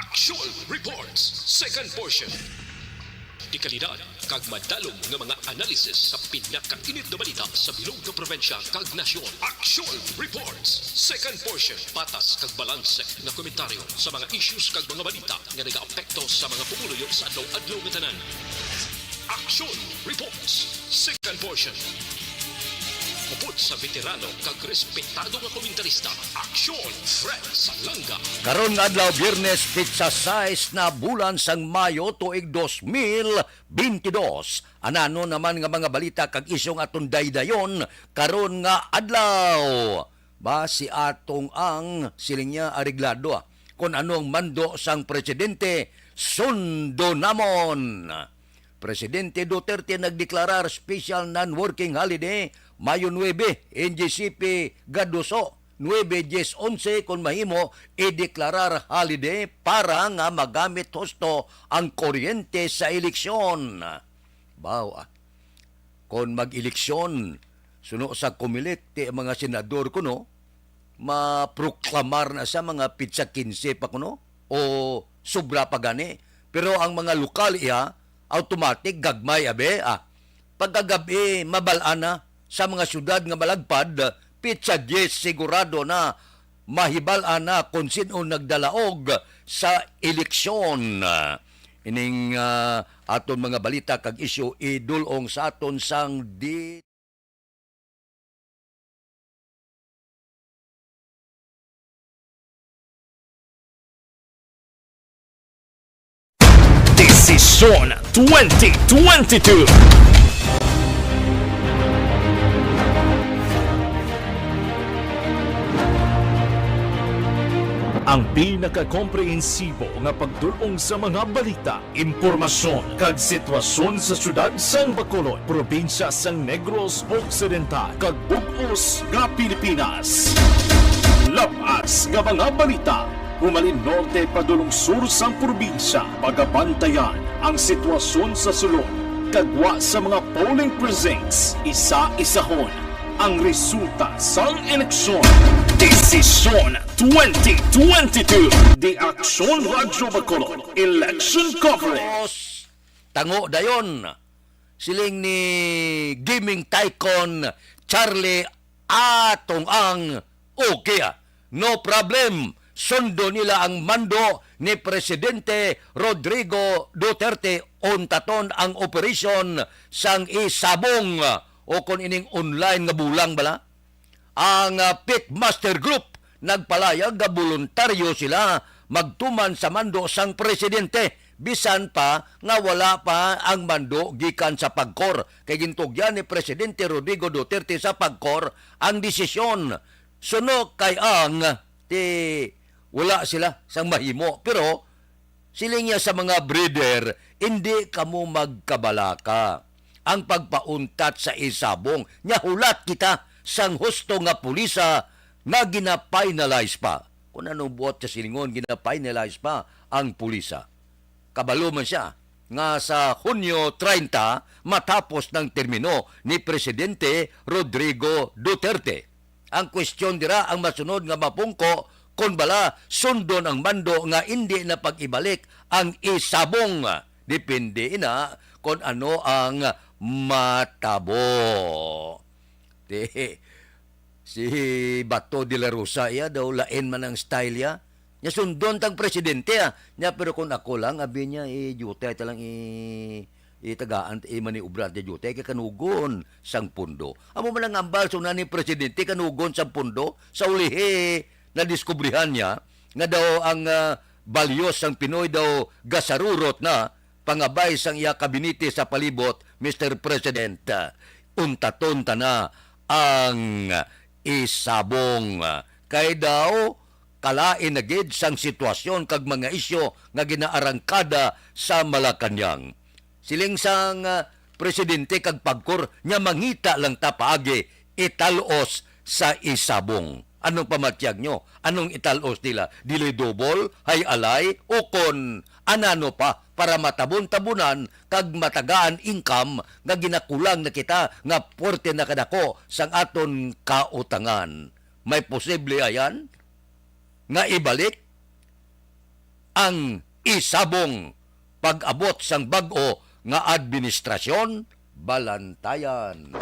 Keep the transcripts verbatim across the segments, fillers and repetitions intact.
Action Reports, second portion. Dekalidad kag madalom nga mga analisis sa pinakainit nga balita sa bilog nga probinsya kag nasyon. Action Reports, second portion. Patas kag balanse nga komentaryo sa mga issues kag mga balita nga nagaapekto sa mga pumuluyo sa adlaw-adlaw nga tanan. Action Reports, second portion. Upod sa veterano kag respetado nga komentarista, Action Fred Salanga. Karon nga adlaw, Biyernes, pitsa sais na bulan sang Mayo, tuig dos mil bentidós. Anano naman nga mga balita kag isyu nga aton daydayon karon nga adlaw? Basi atong ang siling niya areglado, ah. Kon ano ang mando sang presidente, sundo namon. Presidente Duterte nagdeklarar special non-working holiday, Mayo nuebe, N G C P gaduso, nuebe, diyes, onse, kon mahimo, ideklarar holiday para nga magamit husto ang kuryente sa eleksyon. Baw, ah, kon mag-eleksyon, suno sa Comelec, ti mga senador kuno, maproklamar na sa mga pitsa kinse pa kuno o sobra pa gani. Pero ang mga lokal iya, automatic, gagmay, abi, ah. Pagkagabi, mabal-an na sa mga syudad nga malagpad, pitsa diyes, sigurado na mahibal-an na kon sin-o nagdalaog sa eleksyon. Ining, ah, aton mga balita kag isyu idul-ong sa aton sang di Desisyon twenty twenty-two. Ang pinakakomprehensibo nga pagdul-ong sa mga balita, impormasyon, kag sitwasyon sa siyudad sang Bacolod, probinsya sang Negros Occidental, kag bug-os nga Pilipinas. Lab-as nga mga balita, humalin norte padulong sur sang probinsya, pagabantayan ang sitwasyon sa sulod, kag gwa sa mga polling precincts, isa-isahon ang resulta sang eleksyon. Desisyon twenty twenty-two. The Action Radyo Bacolod Election Coverage. Tango dayon, siling ni gaming tycoon Charlie Atong Ang, okay, ah, no problem. Sundo nila ang mando ni Presidente Rodrigo Duterte. Untaton ang operasyon sang isabong, ah, o kon ining online nga bulang bala. Ang, ah, Pitmaster Group nagpalayag nga boluntaryo sila magtuman sa mando sang presidente, bisan pa nga wala pa ang mando gikan sa PAGCOR. Kay gintugyan ni Presidente Rodrigo Duterte sa PAGCOR ang desisyon. Suno kay ang ti wala sila sang mahimo. Pero siling niya sa mga breeder, "Indi kamo magkabalaka. Ang pagpauntat sa isabong, nya hulat kita sang husto nga pulisa nga gina-finalize pa." Kung anong buot sa silingon, gina-finalize pa ang pulisa. Kabalo man siya nga sa Hunyo treinta matapos ng termino ni Presidente Rodrigo Duterte. Ang kwestiyon dira ang masunod nga mapungko kon bala sundon ang mando nga indi na pag-ibalik ang isabong. Depende ina kon ano ang matabo. Ti, si Bato de la Rosa iya daw lain man ang style iya. Nya sundon tang presidente, ah. Nya, pero kung ako lang, abi niya, i-duty ta lang i-, itagaan, i-maniobra ta duty, kay kanugon sang pundo. Amo man ang ambal, so na ni presidente, kanugon sang pundo, sa ulihi, nadiskubrihan niya nga daw ang, ah, balyos sang Pinoy daw gasarurot na, pangabay sang iya kabinete sa palibot, Mister President. Untaton ta na ang isabong. Kay daw, kalain na gid sang sitwasyon kag mga isyu nga ginaarangkada sa Malacañang. Siling sang, ah, presidente kag PAGCOR, nya mangita lang ta paagi, ital-os sa isabong. Anong pamatyag nyo? Anong ital-os nila? Delay double, high alay, o kon anano pa para matabon-tabunan kag matagaan income nga ginakulang na kita nga puwerte na kadako sang aton kautangan? May posible ayan nga ibalik? Ang isabong pag-abot sang bag-o nga administrasyon, Balantayan.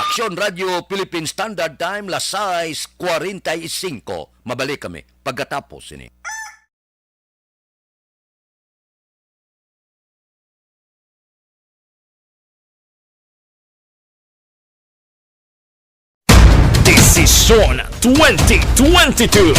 Aksyon Radyo Philippine Standard Time, las sais cuarenta y cinco. Mabalik kami pagkatapos sini. Desisyon twenty twenty-two.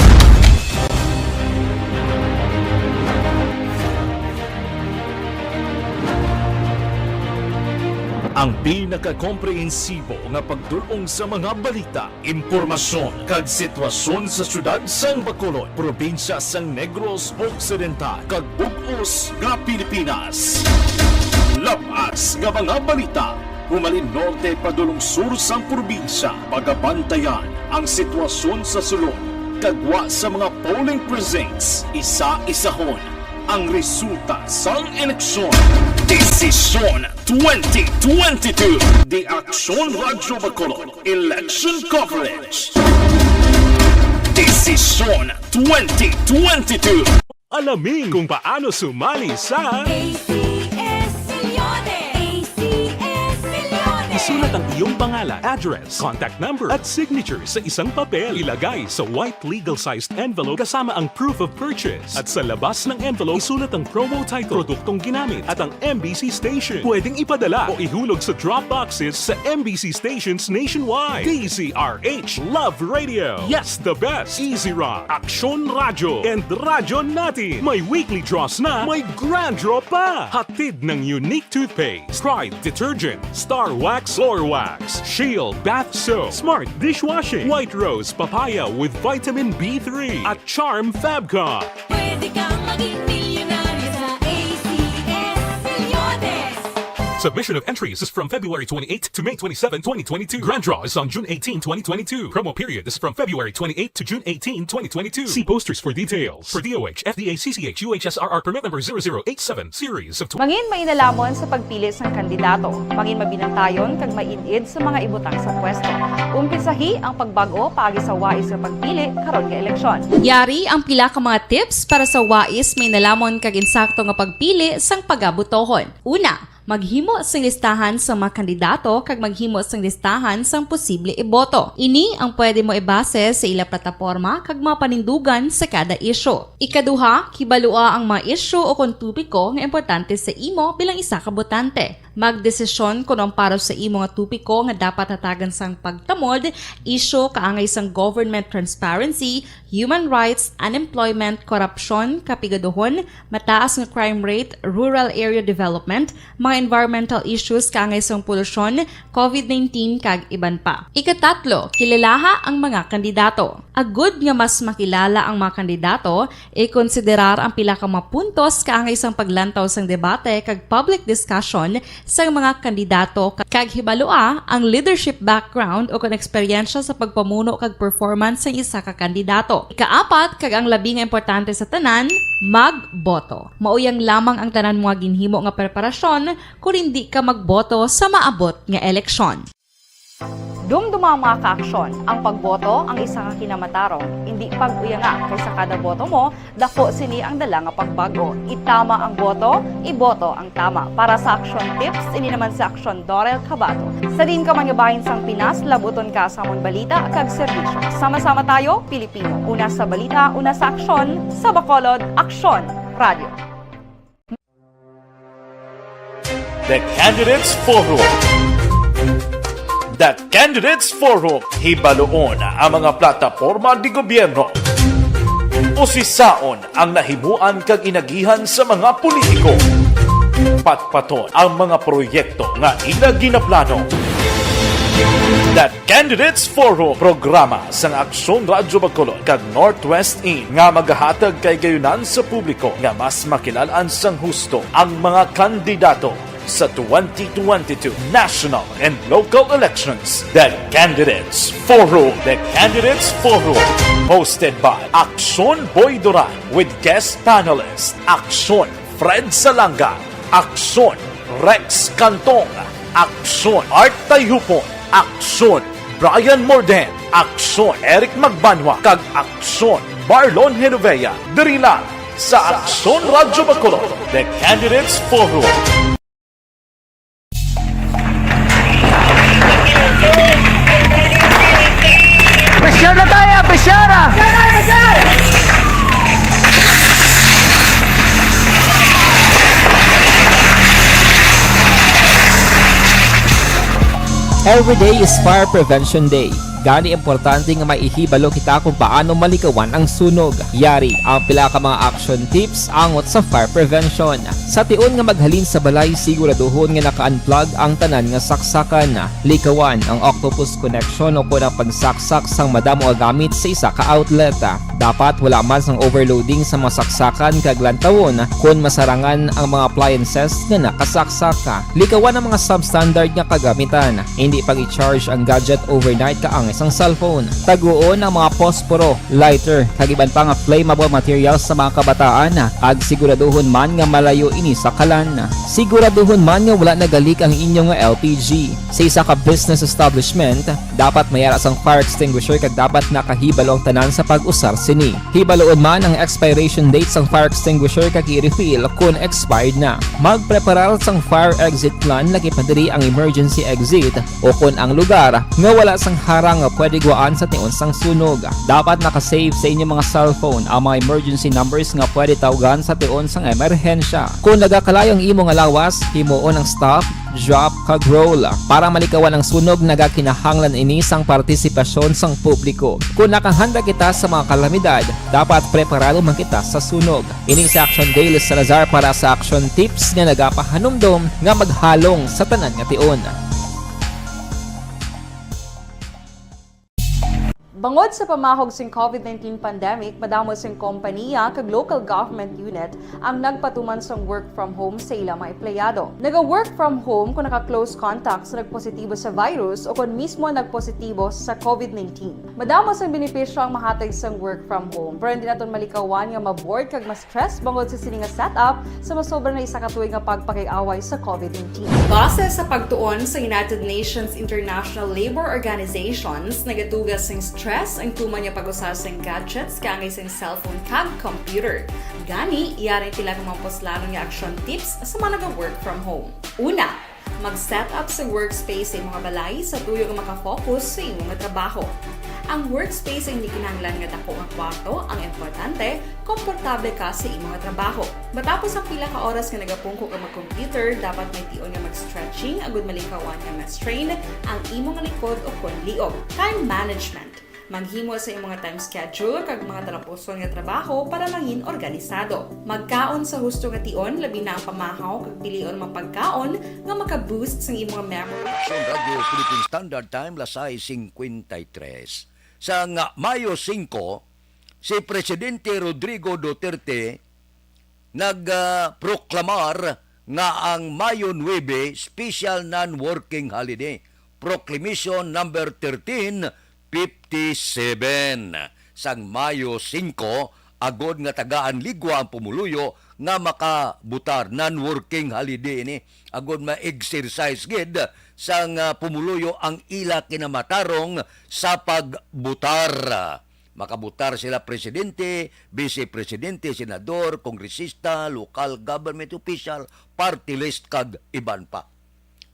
Ang pinakakomprehensibo nga pagdul-ong sa mga balita, impormasyon, kag sitwasyon sa siyudad sang Bacolod, probinsya sang Negros Occidental, kag bug-os nga Pilipinas. Lab-as nga mga balita, humalin norte padulong sur sang probinsya, pagabantayan ang sitwasyon sa sulod kag gwa sa mga polling precincts, isa-isahon ang resulta sang eleksyon. Desisyon twenty twenty-two. The Aksyon Radyo Bacolod Election Coverage. Desisyon twenty twenty-two. Alamin kung paano sumali sa A C S Millones. A C S Millones. Isulat ang iyong pangalan, address, contact number, at signature sa isang papel. Ilagay sa white legal-sized envelope kasama ang proof of purchase. At sa labas ng envelope, isulat ang promo title, produktong ginamit, at ang M B C station. Pwedeng ipadala o ihulog sa drop boxes sa M B C stations nationwide. D Z R H Love Radio. Yes, the best. Easy Rock, Aksyon Radyo, and Radyo Natin. May weekly draws na, may grand draw pa. Hatid ng Unique Toothpaste, Pride Detergent, Star Wax Floor Wax, Shield Bath Soap, Smart Dishwashing, White Rose Papaya with Vitamin B three, at Charm Fabcon. Pwede kang maging milyonaryo sa A C S Millones. Submission of entries is from February twenty-eight to May twenty-seven, twenty twenty-two. Grand draw is on June eighteen, twenty twenty-two. Promo period is from February twenty-eight to June eighteen, twenty twenty-two. See posters for details. For D O H, F D A, C C H, U H S R R permit number zero zero eight seven, series of tw- Mangin mainalaman sa pagpili sang kandidato. Mangin mabinantayon kag maid-id sa mga ibutang sa pwesto. Umpisahi ang pagbag-o paagi sa wais nga pagpili karon nga eleksyon. Yari ang pila ka mga tips para sa wais mainalaman kag insakto nga pagpili sang pagabotohon. Una, maghimo sing listahan sang mga kandidato kag maghimo sing listahan sang posible iboto. Ini ang pwede mo ibase sa ila plataporma kag mga panindugan sa kada isyu. Ikaduha, kibalua ang mga isyu o kon topiko nga importante sa imo bilang isa ka botante. Magdesisyon kon ang para sa imo nga topiko nga dapat hatagan sang pagtamod, isyu kaangay sang government transparency, human rights, unemployment, korupsyon, kapigaduhon, mataas nga crime rate, rural area development, mga environmental issues kaangay sang polusyon, covid nineteen, kag iban pa. Ikatatlo, kilalaha ang mga kandidato. Agud nga mas makilala ang mga kandidato, ikonsiderar ang pila ka mga puntos kaangay sang paglantaw sang debate kag public discussion sang mga kandidato, ka-, kag hibalua ang leadership background o kon eksperyensya sa pagpamuno kag performance sang isa ka kandidato. Ikaapat, kag ang labi nga importante sa tanan, magboto. Mauyang lamang ang tanan mo nga ginhimo nga preparasyon kon indi ka magboto sa maabot nga eleksyon. Dumduma, mga kaaksyon, ang pagboto ang isa ka kinamatarong. Indi pag-uyanga, kay sa kada boto mo, daku sini ang dala nga pagbag-o. Itama ang boto, iboto ang tama. Para sa Aksyon Tips, ini naman si Aksyon Dorel Cabato. Sa diin ka man nga bahin sang Pinas, labuton ka sa amon balita kag serbisyo. Sama-sama tayo, Pilipino. Una sa balita, una sa aksyon, sa Bacolod, Aksyon Radio. The Candidates Forum. The Candidates Forum, hibaluon ang mga plataporma de gobyerno. Usisaon ang nahimuan kag inagihan sa mga politiko. Patpaton ang mga proyekto nga ila ginaplano. The Candidates Forum, programa sang Aksyon Radyo Bacolod kag Northwest In nga magahatag kahigayonan sa publiko nga mas makilal-an sang husto ang mga kandidato sa twenty twenty-two national and local elections. The Candidates Forum. The Candidates Forum, hosted by Aksyon Boy Duran with guest panelist Aksyon Fred Salanga, Aksyon Rex Cantong, Aksyon Art Tayhupon, Aksyon Brian Morden, Aksyon Eric Magbanwa, kag Aksyon Marlon Genovea, diri lang sa Aksyon Radyo Bacolod, The Candidates Forum. Pisyar na tayo, pisyar na! Every day is Fire Prevention Day. Gani, importante nga may ihibalo kita kung paano malikawan ang sunog. Yari ang pila ka mga action tips angot sa fire prevention. Sa tion nga maghalin sa balay, siguraduhon nga naka-unplug ang tanan nga saksakan. Likawan ang octopus connection o kon ang pagsaksak sang madamo nga gamit sa isa ka outlet. Dapat wala man sang overloading sa mga saksakan kag lantawon kon masarangan ang mga appliances nga nakasaksak. Likawan ang mga substandard nga kagamitan. Hindi pag-i-charge ang gadget overnight kaangay sang cellphone. Taguon ang mga posporo, lighter, kag iban pa nga flammable materials sa mga kabataan, kag siguraduhon man nga malayo ini sa kalan. Siguraduhon man nga wala nagalik ang inyo nga L P G. Sa isa ka business establishment, dapat may ara sang fire extinguisher kag dapat nakahibalo ang tanan sa pag-usar sini. Hibaluon man ang expiration date sang fire extinguisher kag i-refill kon expired na. Magpreparar sang fire exit plan, laki pa diri ang emergency exit o kon ang lugar nga wala sang harang nga pwede gwaan sa tion sang sunog. Dapat naka-save sa inyo mga cellphone ang mga emergency numbers nga pwede tawgan sa tion sang emerhensya. Kon nagakalayo ang imo nga lawas, himuon ang stop, drop, kag roll. Para malikawan ang sunog, nagakinahanglan ini sang partisipasyon sang publiko. Kon nakahanda kita sa mga kalamidad, dapat preparado man kita sa sunog. Ini si Action Dale Salazar para sa Action Tips nga nagapahanumdom nga maghalong sa tanan nga tion. Bangod sa pamahog sing covid nineteen pandemic, madamo sing kompaniya kag local government unit ang nagpatuman sang work from home sa ila mga empleyado. Naga-work from home kung naka-close contact sa nagpositibo sa virus o kon mismo nagpositibo sa covid nineteen. Madamo sang benepisyo ang mahatag sang work from home, pero hindi naton malikawan nga ma-bored kag ma-stress bangod sa sini nga setup sa masobra na isa ka tuig nga pagpakig-away sa covid nineteen. Base sa pagtuon sa United Nations International Labour Organizations, nagatuga sing stress ang tuman nga pag-usar sing gadgets kaangay sing cellphone kag computer. Gani, yari ang pila ka mga puslanon nga action tips sa mga naga-work from home. Una, mag-set up sa workspace sa imong balay sa tuyo nga maka-focus sa imong trabaho. Ang workspace ay hindi kinahanglan nga dako nga kwarto, ang importante, komportable ka sa imong trabaho. Matapos ang pila ka oras nga nagapungko ka mag-computer, dapat may tion nga mag-stretching agud malikawan nga ma-strain ang imong likod o kon liog. Time management. Maghimo sa imong mga time schedule kag mga talapuson nga trabaho para mangin organisado. Magkaon sa husto nga tion, labi na ang pamahaw kag pilion mga pagkaon nga maka-boost sa imong memory. Aksyon Radyo Philippine Standard Time, las sais cincuenta y tres. Sang Mayo singko, si Presidente Rodrigo Duterte nagproklamar nga ang Mayo nuebe special non-working holiday, Proclamation Number thirteen fifty-seven. Sang Mayo singko, agod nga tagaan ligwa ang pumuluyo nga makabutar, non-working holiday ini, agod ma-exercise gid sang, ah, pumuluyo ang ila kinamatarong sa pagbutar. Makabutar sila presidente, vice presidente, senador, kongresista, local government official, party list, kag iban pa.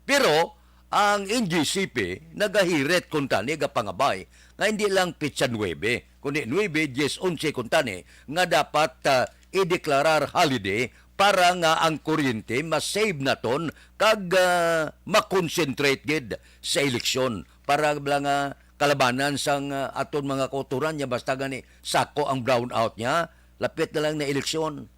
Pero ang N G C P nagahirit kuntani, gapangabay nga hindi lang petsa nuebe, kundi nuebe, diyes, onse kuntani nga dapat, ah, ideklarar holiday para nga ang kuryente ma-save naton kag, ah, ma-concentrate gid sa eleksyon para bala nga kalabanan sang, ah, aton mga kautoran niya, basta gani sako ang brownout niya, lapit na lang na eleksyon.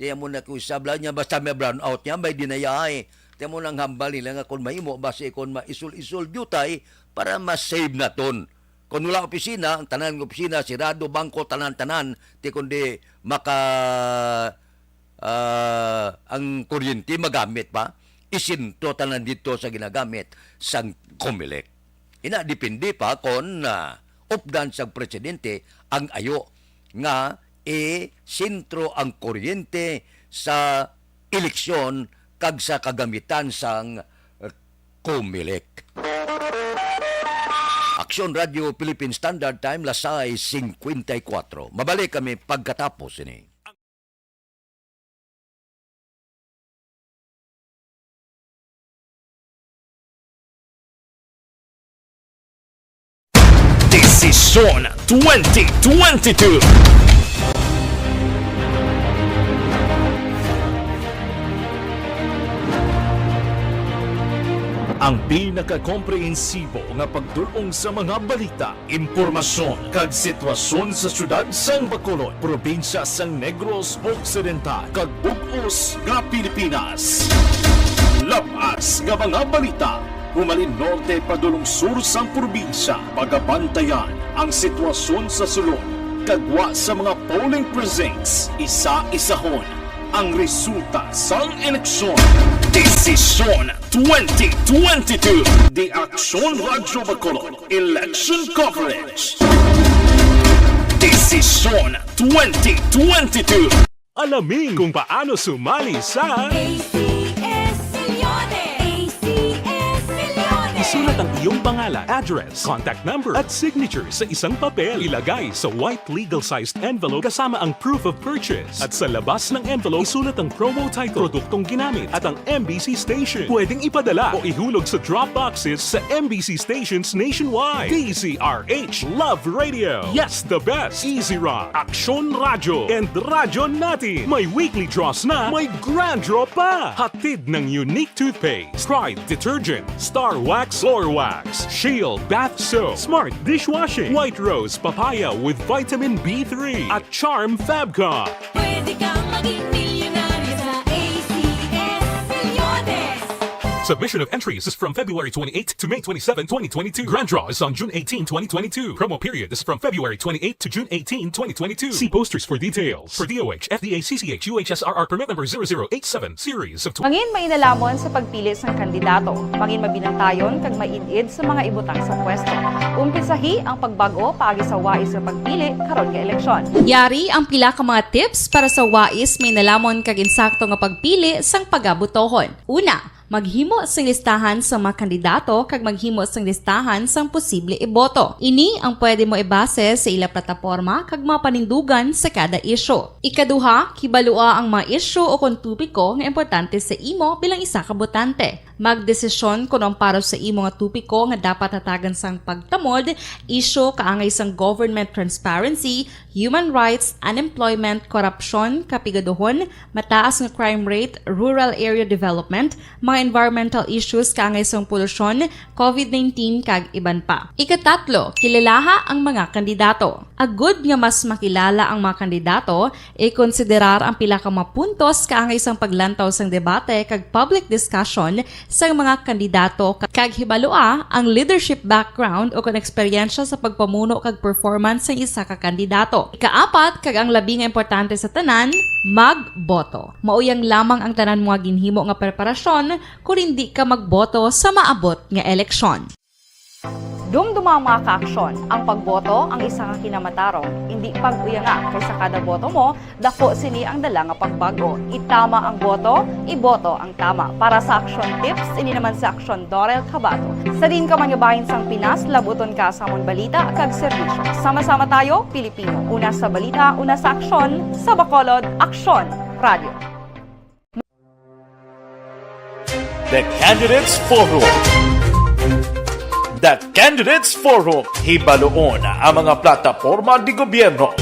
Tiyan mo na kung isabla niya, basta may brownout niya, may dinayahay. Tiyan mo nang hambal nila nga kung mahimo, basi kung maisul-isul diutay para ma-save naton. Kung wala opisina, ang tanan ng opisina, sirado, bangko, tanan-tanan, ti kundi maka, ah, ang kuryente magamit pa, isinto tanan dito sa ginagamit sang Comelec. Ina, depende pa kon, ah, updan sang presidente ang ayo nga isentro ang kuryente sa eleksyon kag sa kagamitan sang, eh, Comelec. Aksyon Radio Philippine Standard Time, las sais singkwenta y kuwatro. Mabalik kami pagkatapos ini. Desisyon twenty twenty-two. Ang pinakakomprehensibo nga pagdul-ong sa mga balita, impormasyon, kag sitwasyon sa siyudad sang Bacolod, probinsya sang Negros Occidental, kag bug-os nga Pilipinas. Lab-as nga mga balita, humalin norte padulong sur sang probinsya, pagabantayan ang sitwasyon sa sulod kag gwa sa mga polling precincts, isa-isahon ang resulta sang eleksyon. Desisyon twenty twenty-two. The Aksyon Radyo Bacolod Election Coverage. Desisyon twenty twenty-two. Alamin kung paano sumali sa A C S Millones. A C S Millones. Isulat ang iyong pangalan, address, contact number, at signature sa isang papel. Ilagay sa white legal-sized envelope kasama ang proof of purchase. At sa labas ng envelope, isulat ang promo title, produktong ginamit, at ang M B C station. Pwedeng ipadala o ihulog sa drop boxes sa M B C stations nationwide. D Z R H, Love Radio. Yes, the best. Easy Rock, Aksyon Radyo, and Radyo Natin. May weekly draws na, may grand draw pa. Hatid ng Unique Toothpaste, Pride Detergent, Star Wax Floor Wax, Shield Bath Soap, Smart Dishwashing, White Rose Papaya with Vitamin B three, at Charm Fab Cup. Pwede kang maging milyonaryo sa A C S Millones. Submission of entries is from February twenty-eight to May twenty-seven, twenty twenty-two. Grand draw is on June eighteen, twenty twenty-two. Promo period is from February twenty-eight to June eighteen, twenty twenty-two. See posters for details. For D O H, F D A, C C H, U H S R R permit number zero zero eight seven, series of tw- Mangin mainalhamon sa pagpili sang kandidato. Mangin mabinantayon kag maid-id sa mga ibutang sa pwesto. Umpisahi ang pagbag-o paagi sa wais nga pagpili karon nga eleksyon. Yari ang pila ka mga tips para sa wais, mainalhamon kag insakto nga pagpili sang pagabotohon. Una, maghimo sing listahan sang mga kandidato kag maghimo sing listahan sang posible iboto. Ini ang pwede mo ibase sa ila plataporma kag mga panindugan sa kada isyu. Ikaduha, kibalua ang mga isyu o kon topiko nga importante sa imo bilang isa ka botante. Magdesisyon kon ang para sa imo nga topiko nga dapat hatagan sang pagtamod, isyu kaangay sang government transparency, human rights, unemployment, korupsyon, kapigaduhon, mataas nga crime rate, rural area development, mga environmental issues kaangay sang polusyon, covid nineteen, kag iban pa. Ikatatlo, kilalaha ang mga kandidato. Agud nga mas makilala ang mga kandidato, ikonsiderar ang pila ka mga puntos kaangay sang paglantaw sang debate kag public discussion sang mga kandidato, ka-, kag hibalua ang leadership background o kon eksperyensya sa pagpamuno kag performance sang isa ka kandidato. Ikaapat, kag ang labi nga importante sa tanan, magboto. Mauyang lamang ang tanan mo nga ginhimo nga preparasyon kon indi ka magboto sa maabot nga eleksyon. Dumduma, mga ka-aksyon, ang pagboto ang isa ka kinamatarong. Indi pag-uyanga, kay sa kada boto mo, daku sini ang dala nga pagbag-o. Itama ang boto, iboto ang tama. Para sa Aksyon Tips, ini naman si Aksyon Dorel Cabato. Sa diin ka man nga bahin sang Pinas, labuton ka sa amon balita kag serbisyo. Sama-sama tayo, Pilipino. Una sa balita, una sa aksyon, sa Bacolod, Aksyon Radio. The Candidates Forum. The Candidates Forum. Hibaluon ang mga plataporma de gobyerno.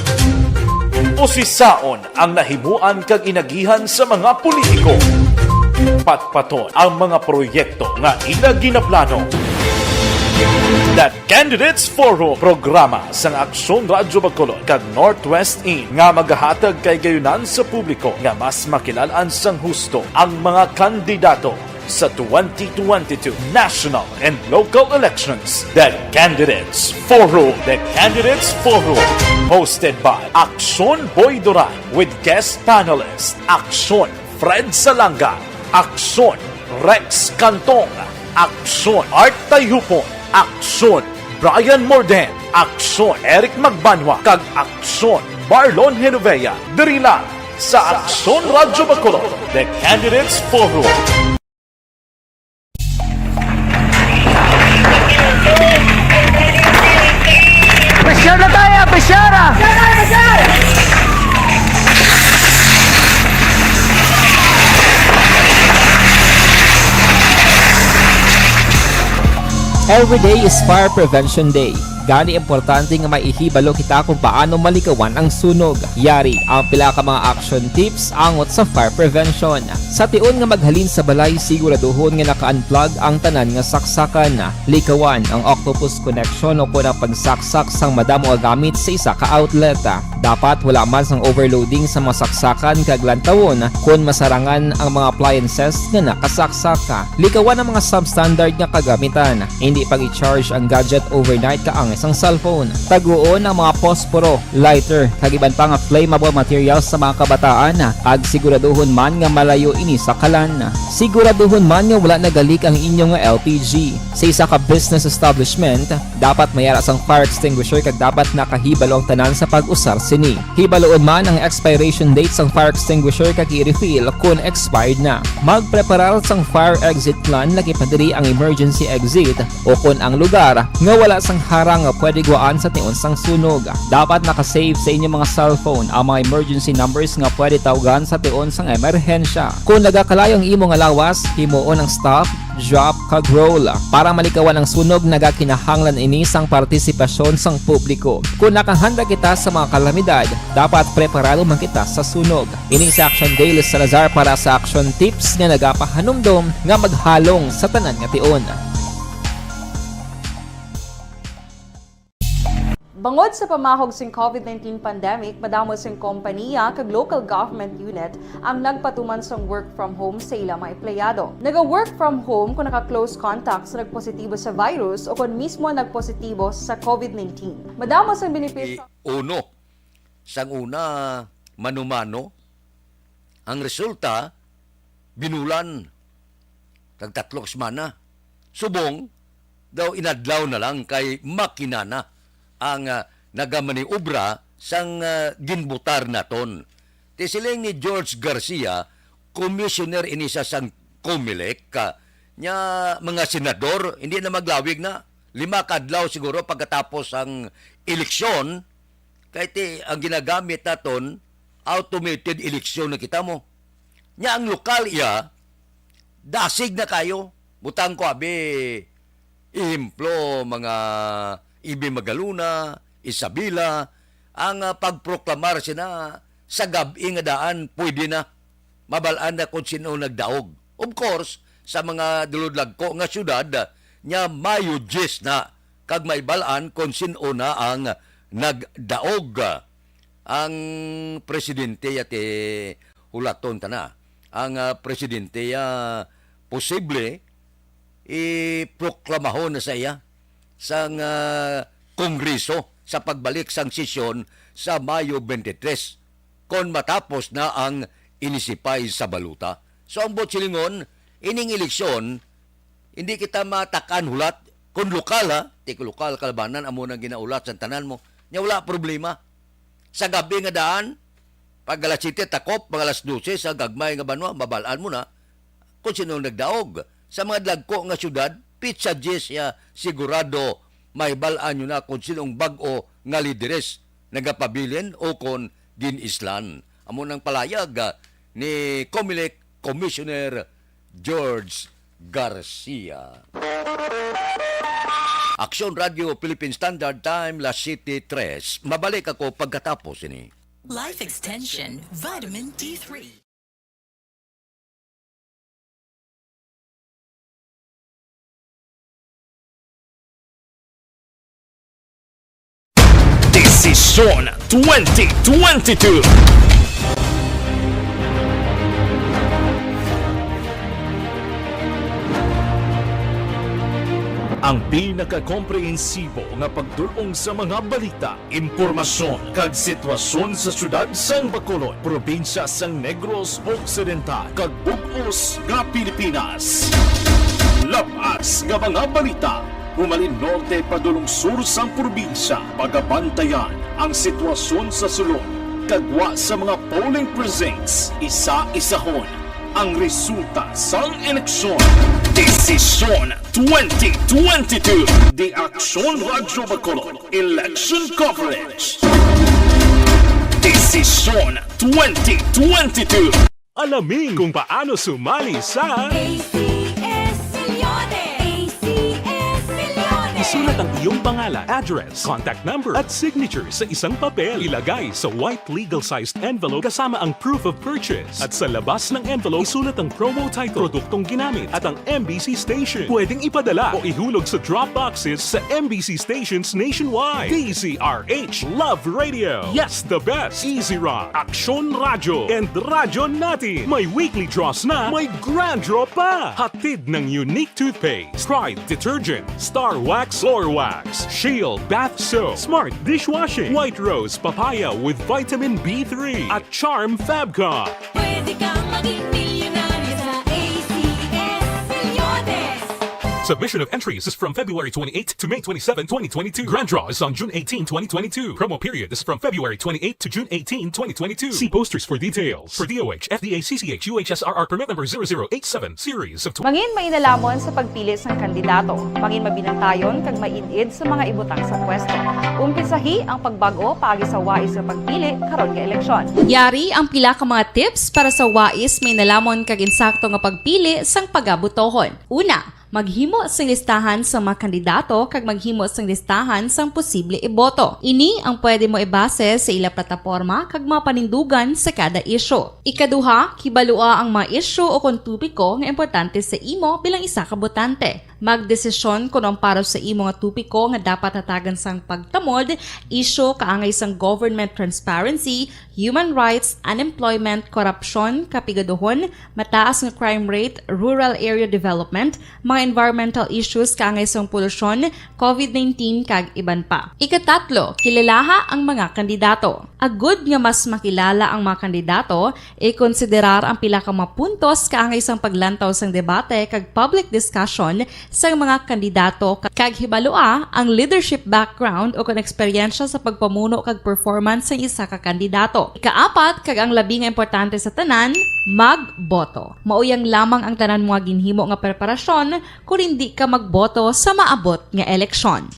Usisaon ang nahimuan kag inagihan sa mga politiko. Patpaton ang mga proyekto nga ila ginaplano. The Candidates Forum, programa sang Aksyon Radyo Bacolod kag Northwest In nga magahatag kay gayunan sa publiko nga mas makilal-an sang husto ang mga kandidato sa twenty twenty-two national and local elections. The Candidates Forum. The Candidates Forum, hosted by Aksyon Boy Duran with guest panelist Aksyon Fred Salanga, Aksyon Rex Cantong, Aksyon Art Tayhupon, Aksyon Brian Morden, Aksyon Eric Magbanwa, kag Aksyon Marlon Genovea, diri lang sa Aksyon Radyo Bacolod, The Candidates Forum. Every day is Fire Prevention Day. Gani, importante nga maihibalo kita kung paano malikawan ang sunog. Yari ang pila ka mga action tips angot sa fire prevention. Sa tion nga maghalin sa balay, siguraduhon nga naka-unplug ang tanan nga saksakan. Likawan ang octopus connection o kon ang pagsaksak sang madamo nga gamit sa isa ka outlet. Dapat wala man sang overloading sa mga saksakan kag lantawon kon masarangan ang mga appliances nga nakasaksak. Likawan ang mga substandard nga kagamitan. Hindi pag-i-charge ang gadget overnight kaangay sang cellphone. Taguon ang mga posporo, lighter, kag iban pa nga flammable materials sa mga kabataan, kag siguraduhon man nga malayo ini sa kalan. Siguraduhon man nga wala nagalik ang inyo nga L P G. Sa isa ka business establishment, dapat may ara sang fire extinguisher kag dapat nakahibalo ang tanan sa pag-usar sini. Hibaluon man ang expiration date sang fire extinguisher kag i-refill kon expired na. Magpreparar sang fire exit plan, lagi pa diri ang emergency exit, o kon ang lugar nga wala sang harang nga pwede gwaan sa tion sang sunog. Dapat naka-save sa inyo mga cellphone ang mga emergency numbers nga pwede tawgan sa tion sang emerhensya. Kon nagakalayo ang imo nga lawas, himuon ang stop, drop, kag roll. Para malikawan ang sunog, nagakinahanglan ini sang partisipasyon sang publiko. Kon nakahanda kita sa mga kalamidad, dapat preparado man kita sa sunog. Ini si Action Dale Salazar para sa Action Tips nga nagapahanumdom nga maghalong sa tanan nga tion. Bangod sa pamahog sing covid nineteen pandemic, madamo sing kompaniya kag local government unit ang nagpatuman sang work from home sa ila mga empleyado. Naga-work from home kung naka-close contact sa nagpositibo sa virus o kon mismo nagpositibo sa covid nineteen. Madamo sang benepisyo. Uno, sang una, mano-mano. Ang resulta, binulan. Tagtatlo ka semana. Subong, daw inadlaw na lang kay makina na ang, ah, nagamaniobra sang, ah, ginbutar naton. Ti siling ni George Garcia, commissioner ini sa sang Comelec, ah, nya mga senador, hindi na maglawig na. Lima ka adlaw siguro pagkatapos ang eleksyon, kay ti, ang ginagamit naton, automated election na kita mo. Nya ang lokal iya, dasig na kayo. Butang ko abi, ehemplo, mga Ibi Magalona, Isabela, ang, ah, pagproklamar sina sa gab-i nga daan, pwede na. Mabal-an na kung sino nagdaog. Of course, sa mga dulodlagko nga syudad, nya Mayo diyes na, kag maibal-an kung sino na ang nagdaog. Ang presidente ya ti hulaton ta na. Ang, ah, presidente ya posible iproklamahon na sa iya sang, ah, Kongreso sa pagbalik sang sesyon sa Mayo twenty-three, kon matapos na ang inisipay sa balota. So, ang buot silingon, ining eleksyon, hindi kita matak-an hulat. Kung lokal, ha, ti kung lokal, kalabanan, amo nang ginahulat sa tanan mo. Nya wala problema. Sa gab-i nga daan, pag alas siyete takop, mga alas dose sa gagmay nga banwa, mabal-an mo na kung sino ang nagdaog. Sa mga dagko nga syudad, pitsa diyes ya sigurado mahibal-an nyo na kung sino ang bag-o nga lideres nagapabilin o kon gin-islan. Amo nang palayag, ah, ni Comelec Commissioner George Garcia. Aksyon Radio Philippine Standard Time, las siyete tres. Mabalik ako pagkatapos ini. Life Extension Vitamin D three. Desisyon twenty twenty-two. Ang pinakakomprehensibo nga pagdul-ong sa mga balita, impormasyon, kag sitwasyon sa siyudad sang Bacolod, probinsya sang Negros Occidental, kag bug-os nga Pilipinas. Labas nga mga balita, humalin norte padulong sur sang probinsya, pagabantayan ang sitwasyon sa sulod, kag gwa sa mga polling precincts, isa-isahon ang resulta sang eleksyon. Desisyon twenty twenty-two. The Aksyon Radyo Bacolod Election Coverage. Desisyon twenty twenty-two. Alamin kung paano sumali sa A C S Leones. A C S Sulat ang iyong pangalan, address, contact number, at signature sa isang papel. Ilagay sa white legal-sized envelope kasama ang proof of purchase. At sa labas ng envelope, isulat ang promo title, produktong ginamit, at ang M B C station. Pwedeng ipadala o ihulog sa drop boxes sa M B C stations nationwide. D Z R H Love Radio. Yes, the best. Easy Rock, Aksyon Radyo, and Radyo Natin. May weekly draws na, may grand draw pa. Hatid ng Unique Toothpaste, Pride Detergent, Star Wax, Floor Wax, Shield Bath Soap, Smart Dishwashing, White Rose Papaya with Vitamin B three, at Charm Fabcon. Pwede kang maging milyonaryo sa A C S Milyones. Submission of entries is from February twenty-eighth to May twenty-seven, twenty twenty-two. Grand draw is on June eighteen, twenty twenty-two. Promo period is from February twenty-eighth to June eighteen, twenty twenty-two. See posters for details. For D O H, F D A C C H U H S R R permit number zero zero eight seven, series of tw- Mangin mainalamon sa pagpili sang kandidato. Mangin mabinantayon kag maid-id sa mga ibutang sa pwesto. Umpisahi ang pagbag-o paagi sa wais nga pagpili karon nga eleksyon. Yari ang pila ka mga tips para sa wais, mainalamon kag insakto nga pagpili sang pagabotohon. Una, maghimo sing listahan sa mga kandidato kag maghimo sing listahan sang posible iboto. Ini ang pwede mo ibase sa ila plataporma kag mga panindugan sa kada isyu. Ikaduha, kibalua ang mga isyu o kon topiko nga importante sa imo bilang isa ka botante. Magdesisyon kon ang para sa imo nga topiko nga dapat hatagan sang pagtamod, isyu kaangay sang government transparency, human rights, unemployment, korupsyon, kapigaduhon, mataas nga crime rate, rural area development, mga environmental issues kaangay sang polusyon, covid nineteen, kag iban pa. Ikatatlo, kilalaha ang mga kandidato. Agud nga mas makilala ang mga kandidato, ikonsiderar ang pila ka mga puntos kaangay sang paglantaw sang debate kag public discussion sang mga kandidato, kag hibalua ang leadership background o kon eksperyensya sa pagpamuno kag performance sang isa ka kandidato. Ikaapat, kag ang labi nga importante sa tanan, magboto. Mauyang lamang ang tanan mo nga ginhimo nga preparasyon kon indi ka magboto sa maabot nga eleksyon.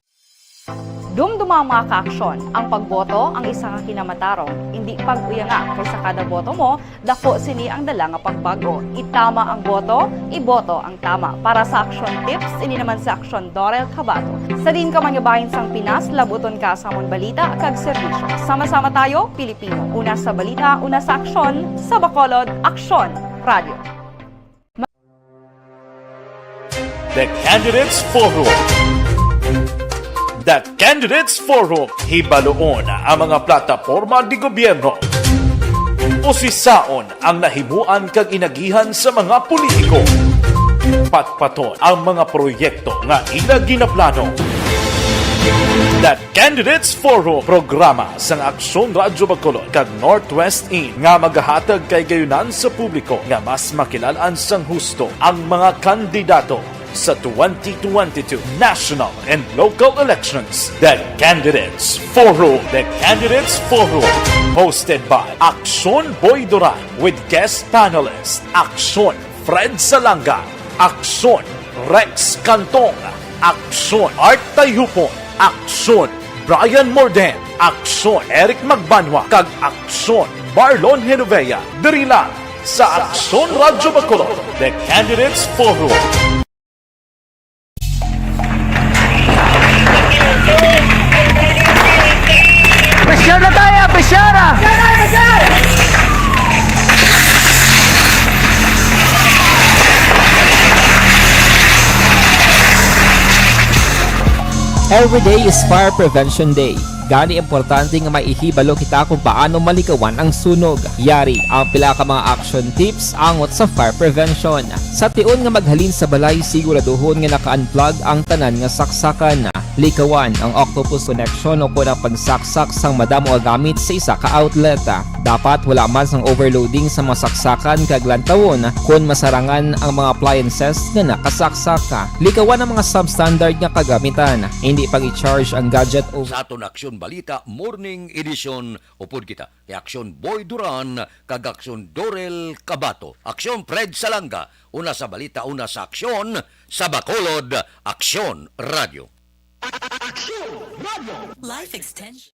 Dumduma ang mga kaaksyon, ang pagboto ang isa ka kinamatarong, indi pag-uyanga, kay sa kada boto mo, dako sini ang dala nga pagbag-o. Itama ang boto, iboto ang tama. Para sa Aksyon Tips, ini naman si Aksyon Dorel Cabato. Sa diin ka man nga bahin sang Pinas, labuton ka sa amon balita kag serbisyo. Sama-sama tayo, Pilipino. Una sa balita, una sa aksyon, sa Bacolod, Aksyon Radio. The Candidates Forum. The Candidates Forum, hibaluon ang mga plataporma di gobyerno. Usisaon ang nahimuan kag inagihan sa mga politiko. Patpaton ang mga proyekto nga ila ginaplano. The Candidates Forum, programa sang Aksyon Radyo Bacolod kag Northwest In nga magahatag kahigayonan sa publiko nga mas makilalan sang husto ang mga kandidato sa twenty twenty-two national and local elections. The Candidates Forum. The Candidates Forum, hosted by Aksyon Boy Duran with guest panelist Aksyon Fred Salanga, Aksyon Rex Cantong, Aksyon Art Tayhupon, Aksyon Brian Morden, Aksyon Eric Magbanwa, kag Aksyon Marlon Genovea. Diri lang sa Aksyon Radyo Bacolod, The Candidates Forum. Pressure na tayo, pressure! Every day is Fire Prevention Day. Gani, importante nga maihibalo kita kung paano malikawan ang sunog. Yari ang pila ka mga action tips angot sa fire prevention. Sa tion nga maghalin sa balay, siguraduhon nga naka-unplug ang tanan nga saksakan. Likawan ang octopus connection o kon ang pagsaksak sang madamo nga gamit sa isa ka outlet. Dapat wala man sang overloading sa mga saksakan kag lantawon kon masarangan ang mga appliances nga nakasaksak. Likawan ang mga substandard nga kagamitan. Hindi pag-i-charge ang gadget o Sa aton Aksyon Balita Morning Edition, upod kita ni Aksyon Boy Duran kag Aksyon Dorel Cabato. Aksyon Fred Salanga, una sa balita, una sa aksyon, sa Bacolod, Aksyon Radio. Aksyon Radio. Life extension.